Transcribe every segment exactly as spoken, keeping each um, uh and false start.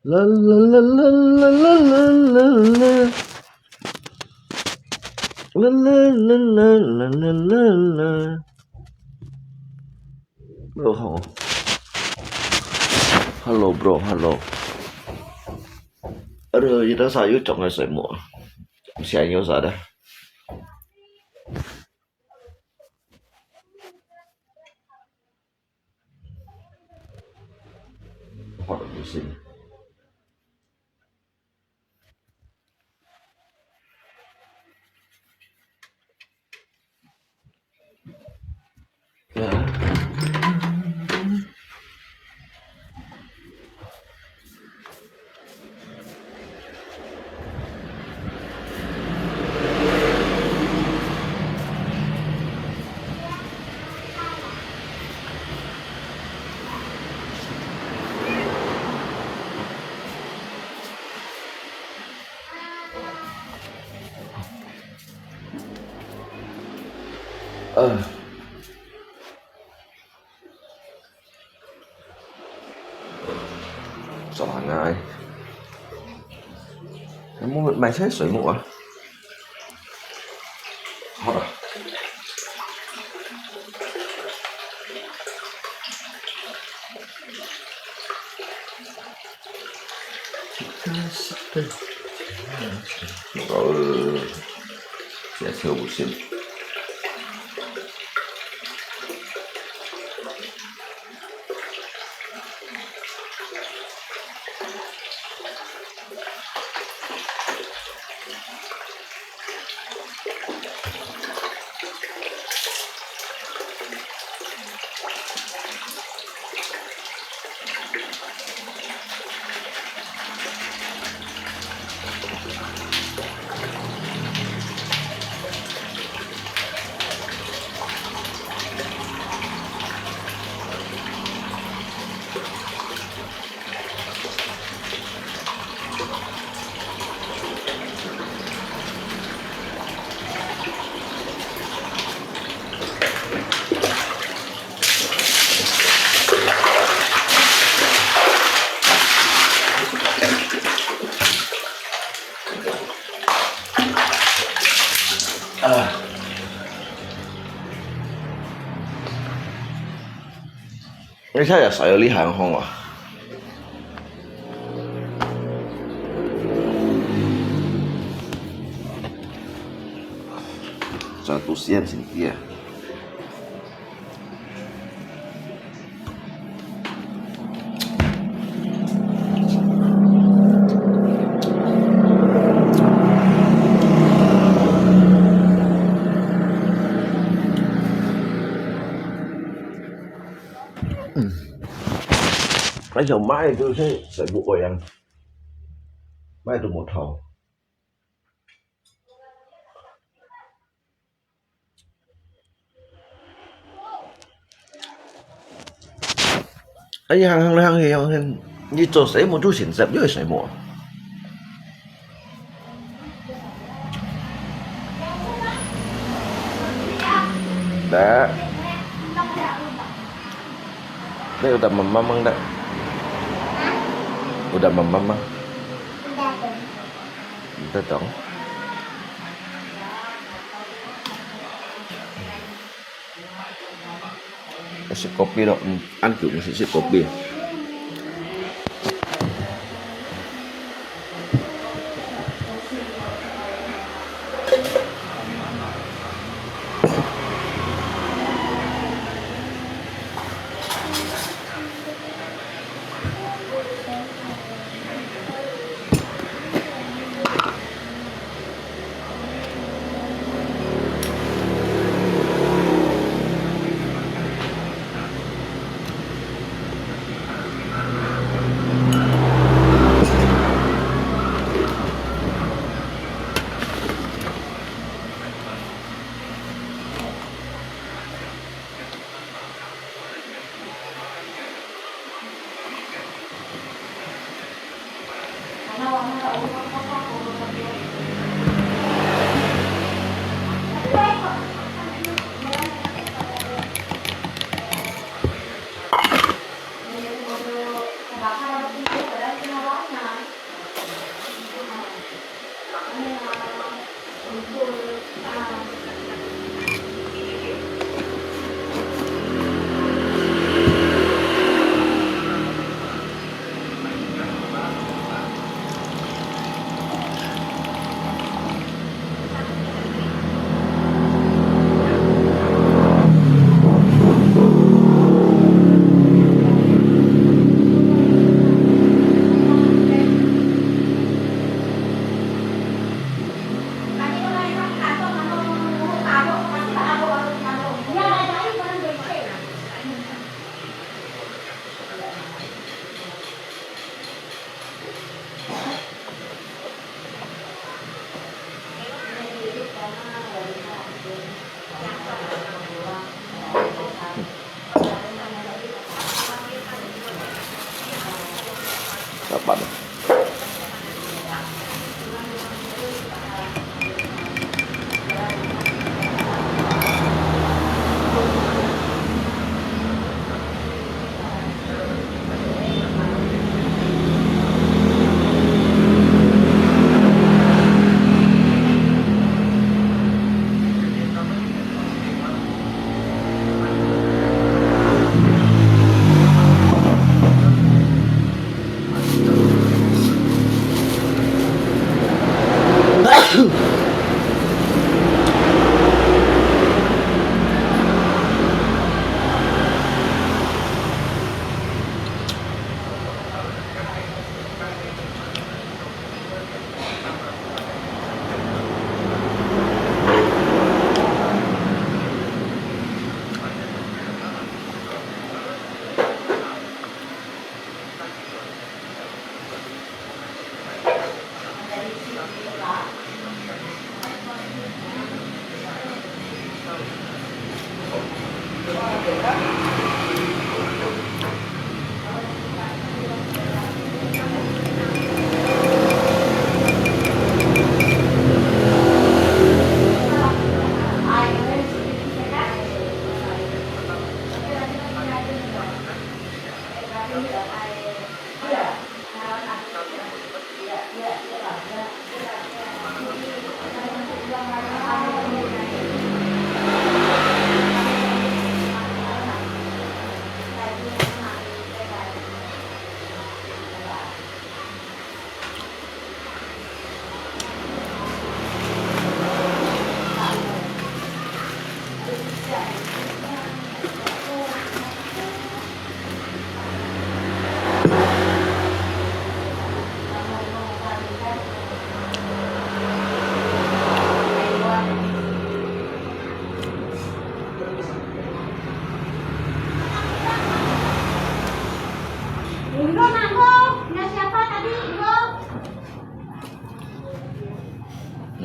啦啦啦啦啦啦啦啦。啦啦啦啦啦啦啦啦。哦，好。Hello, bro, hello. Aduh, ito sa yu chong ay soy mo. Siya yu sa da. Hot, you see.呃。 做人啊，有無買些水果啊？好了。呃，這車有線。 啊。 你看也少有厉害吼啊。這都是驗身的啊。 嗯。該想買就係全部一樣，買都無透。 哎呀，行行來行去，行行，你做細妹就先接，又係細妹。Dah. Dah, udah mamam, Dah. Udah mamam. Udah dong. 食kopi咯，嗯，恁久毋係食kopi。Dapat.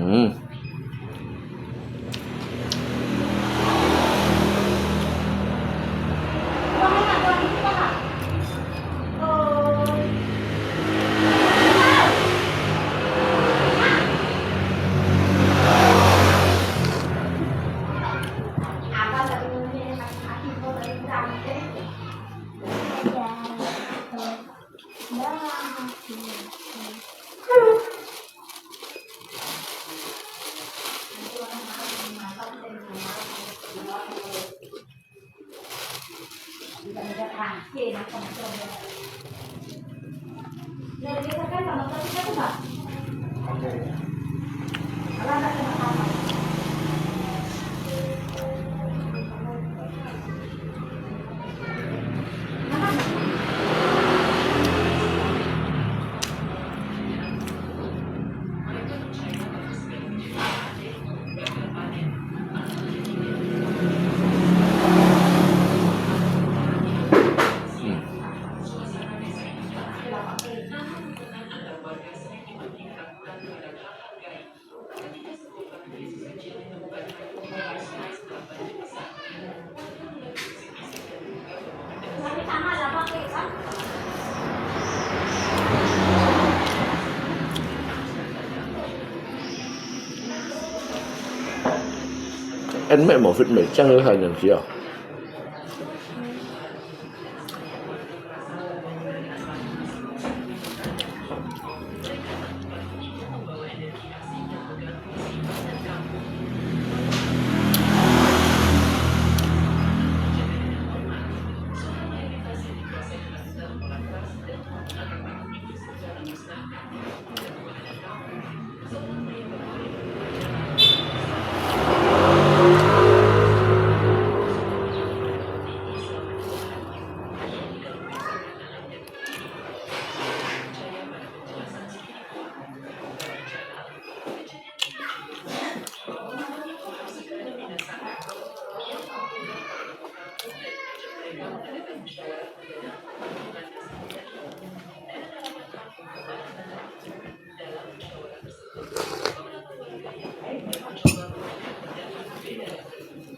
Hmm. Ăn mẹ một phút mẹ chăng hay là gì à?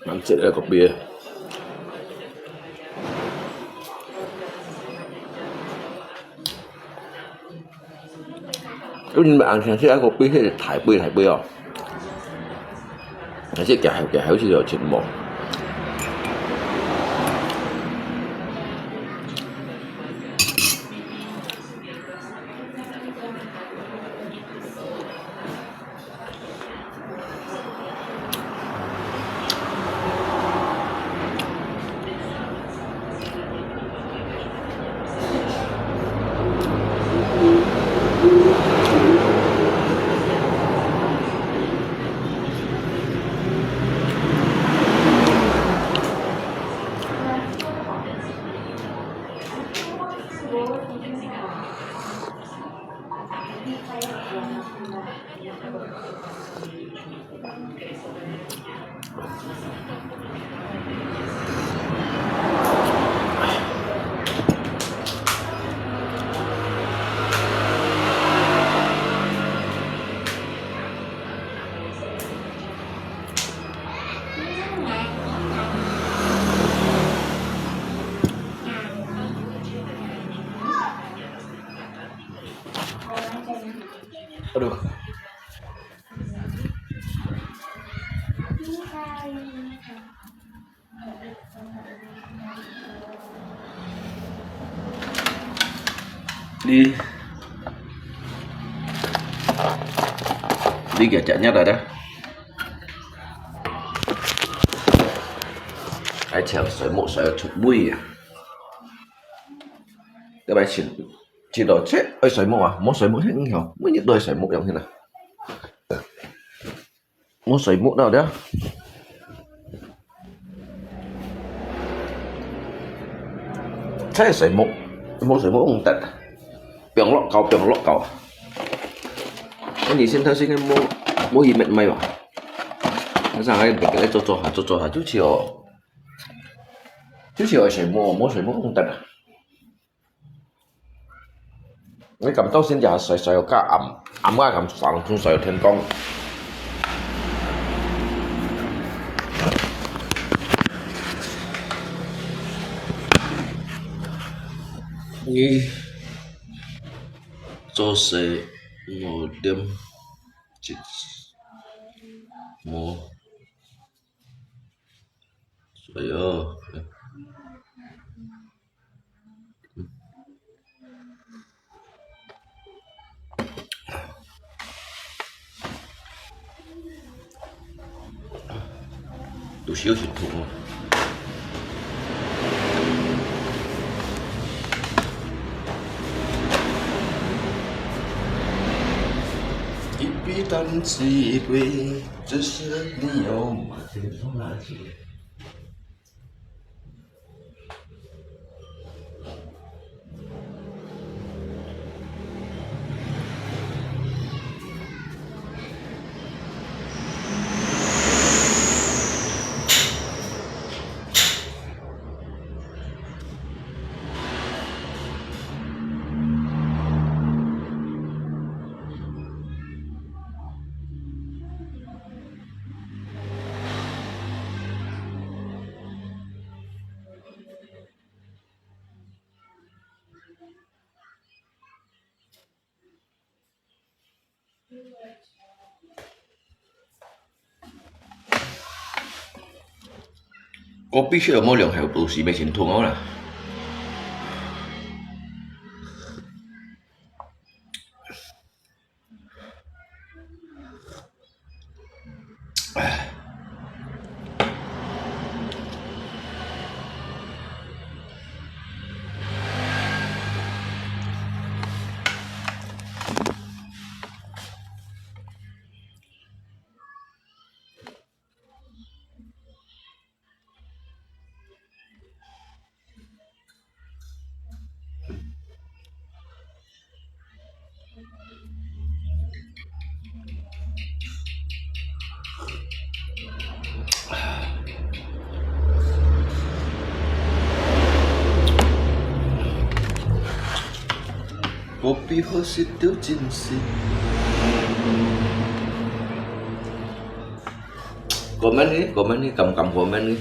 Ăn chết ở cột bia. Ui, ăn chết ở cột bia, thái bia, thái bia à. Ăn chết cái, cái, cái, cái, cái, cái, Aduh. Đi. Đi kìa, chả nhắc rồi đó. Ai chèo sỏi mộc sỏi chụp bụi à. Cái bài xin, chỉ đó chết, ơi sỏi mộc à, mộc sỏi mộc hết nghèo, mới nhớ đôi sỏi mộc giống thế nào. Mộc sỏi mộc nào đó. Chết sỏi mộc, mộc sỏi mộc không tệ. Piang lọt cầu, piang lọt cầu. Cái gì xin thơ xin cái mộc, mộc gì mệt mỏi à. Nó rằng cái, cái này cho cho hả, cho cho hả, chút xíu. Chú siu愛睡目，無睡目毋得啊。你感到先食睡睡到暗，暗个暗睡，從睡到天光。你做事五點一，無。 哎喲，肚屎有點痛啊。三七一位，只是你有没有听懂那句？我必须要摸两下肚屎，没钱痛好啦。Kopi hot sih teu cin sih. Comment ni, comment ni, kam kam comment ni.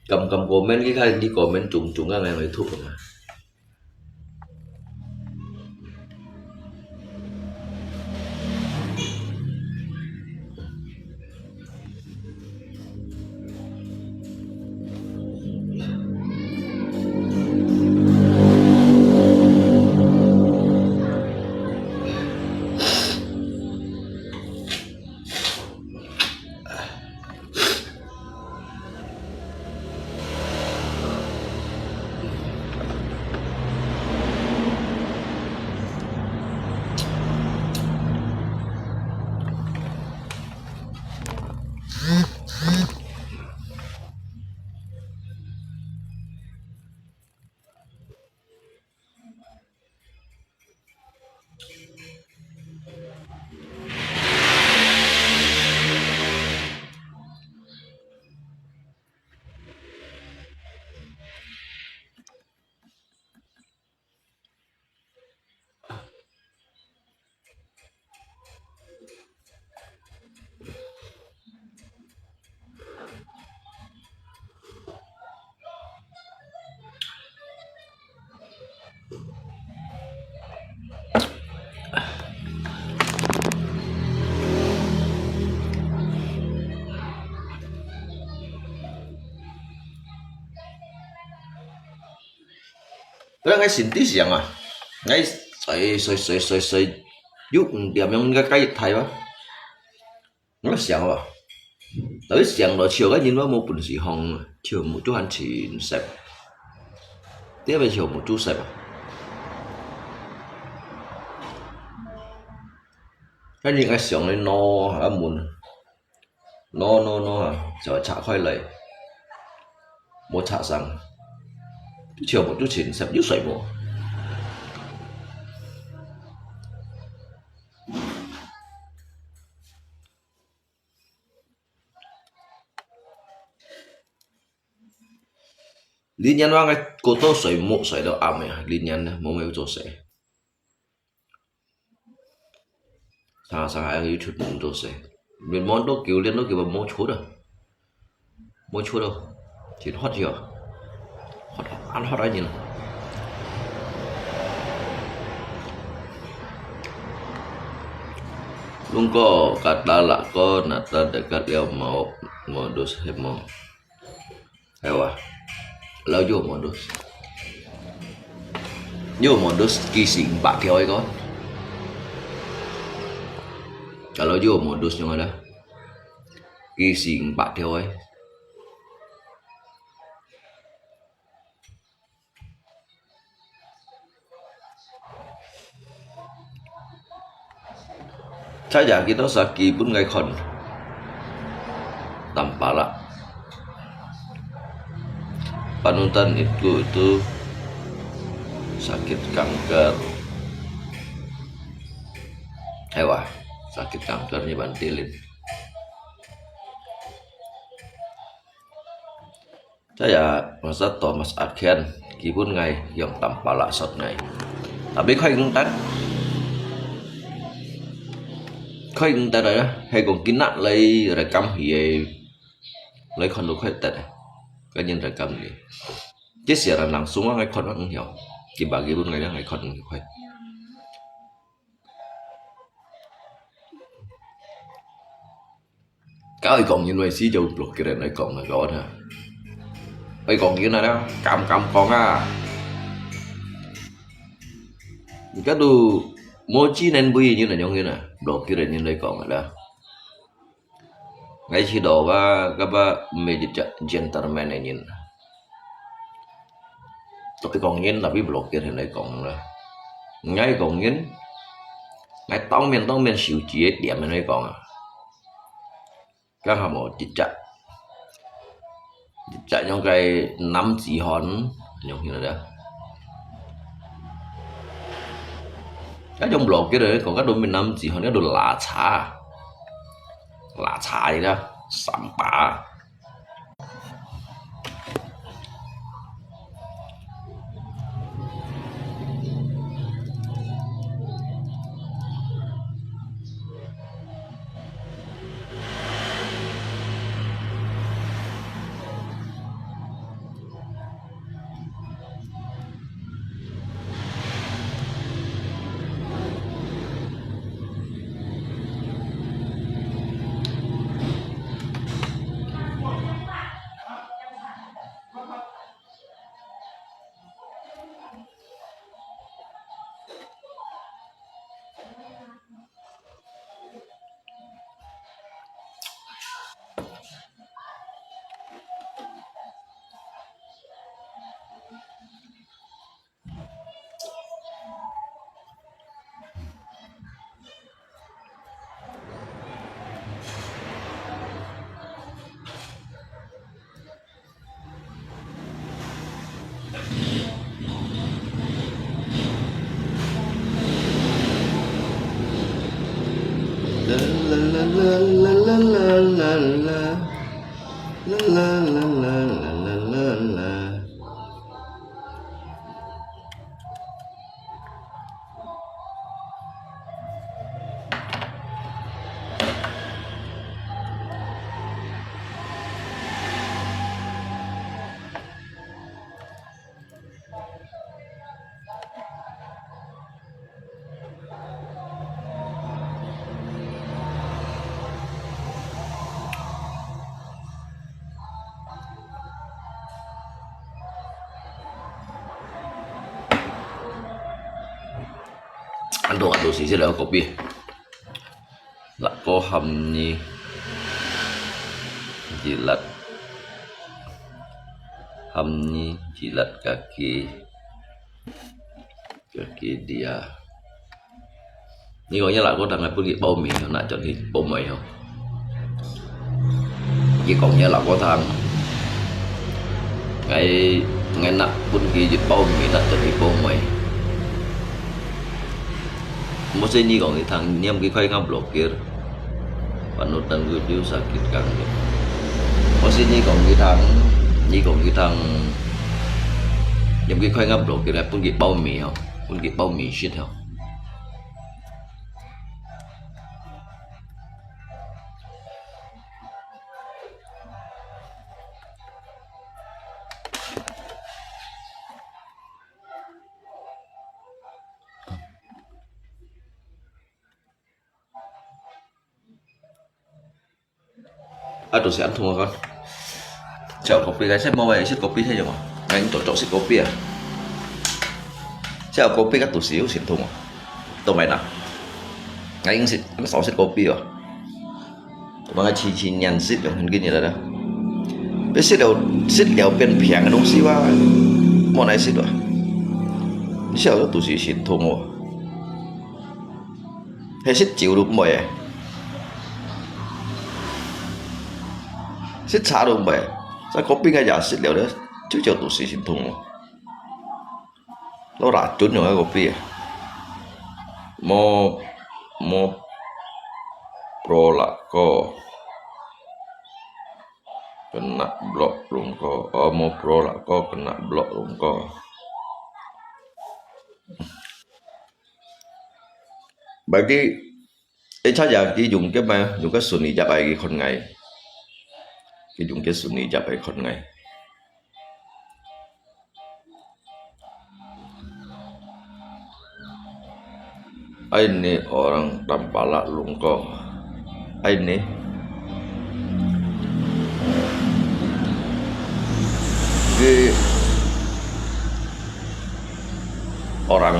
Kam kam comment ni, khai ni comment chung chung ka ngai ngai thuk ma.本來𠊎心地想啊，𠊎睡睡睡睡睡，又五點鐘應該該一台吧。 𠊎想啊，到底想到笑个人，𠊎無本事放啊，笑目珠還盡澀，特別笑目珠澀啊。該人𠊎想你喏，還問，喏喏喏啊，就會拆開來，無拆上，笑目珠盡澀，又睡無。 今年𠊎个過到睡目睡到暗个啊，今年呢，無咩有做事。常常還有出門做事，連忙都叫，連都叫無出啊，無出咯，真hot去啊，hot，恁hot个人。Lungko kata lako nata dekat liau mau modus hemo. Ewa, kalau yo modus. Yo modus kising pak theo iko. Kalau yo modus yung ada. Kising pak theo eh. Saya kita sa kibun ngai kon. Tampalak. Panutan itu itu sakit kanker. Hewa, sakit kanker ni bantilin. Saya masa Thomas Aken, kibun ngai yang tampalak sot ngai. Tapi khai ngeng tan. Khai ngeng tan ya, hai kong kinak lai rekam hi ai. Lai kon lu khai tan. Kan yin rekam ni. Jadi siapa nang semua ngai kon nang hiau. Di bagi pun ngai ngai kon nang khai. Ka ai kong yin lai si jau blok kiren ai kong na kau na. Ai kong yin na kam kam kong a. Ka tu mo chi nen bui yin na yong yin na. Blok kiren yin lai kong na. Ngai chi do ba ka ba me ji ja gentleman nen yin. Tapi kong yin tapi blok kiren lai kong na. Ngai kong yin. Ngai tong mien tong mien siu ji ai tiam nen lai kong a. Ka ha mo ji ja. Ji ja yong kai nam ji hon yong hin da. Ka yong blok kiren lai kong ka do mi nam ji hon ka do la cha. La cha ida. Sampa. Ando ando sisi lah kopi. Lako ham ni jilat. Ham ni jilat kaki. Kaki dia. Ni kong ya lako tang pun ki bau mi na chon hi bau mai ho. Ki kong ya lako tang. Ngai ngai nak pun ki bau mi na chon hi bau mai. Mo se ni kong ki thang niam ki khai ngam blokir. Panutan ku ju sakit kang. Mo se ni kong ki thang, ni kong ki thang. Niam ki khai ngam blokir, pun ki bau mi ho, pun ki bau mi sit ho. Aduh, si antum kan. Siap kopi kan, saya mau eh, siap kopi saya mah. Ngai cocok siap kopi ah. Siap kopi kan tu siu sin thung ah. Tu mai na. Ngai ing sit, kan sau sit kopi ah. Tu mai ngai chi chi nyan sit yang gini lah dah. Tapi sit liao, sit liao 变平的东西哇，莫来sit哇。你晓得都是心痛哦。 係食酒都毋會誒，食茶都毋會，在嗰邊个夜食了咧，朝朝肚屎先痛哦。Lo racun yang kopi ya. Mo mo pro lako kena blok lungko. Oh, mo pro lako kena blok lungko. Bagi eh cha ya ki yung ke ma yung ke suni jak ai ki khon ngai. Ki yung ke suni jak ai khon ngai. Ai ni orang tampala lungko. Ai ni. Ki orang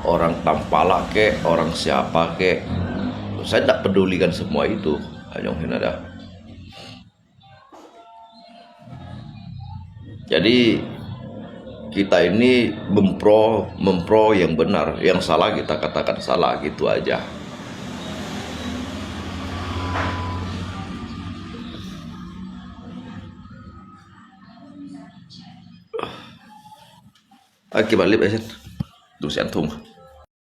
orang tampala ke, orang siapa ke, saya tidak pedulikan semua itu. Ayong hinada. Jadi kita ini mempro mempro yang benar, yang salah kita katakan salah gitu aja. Aki balik aja. Tuh siang tung.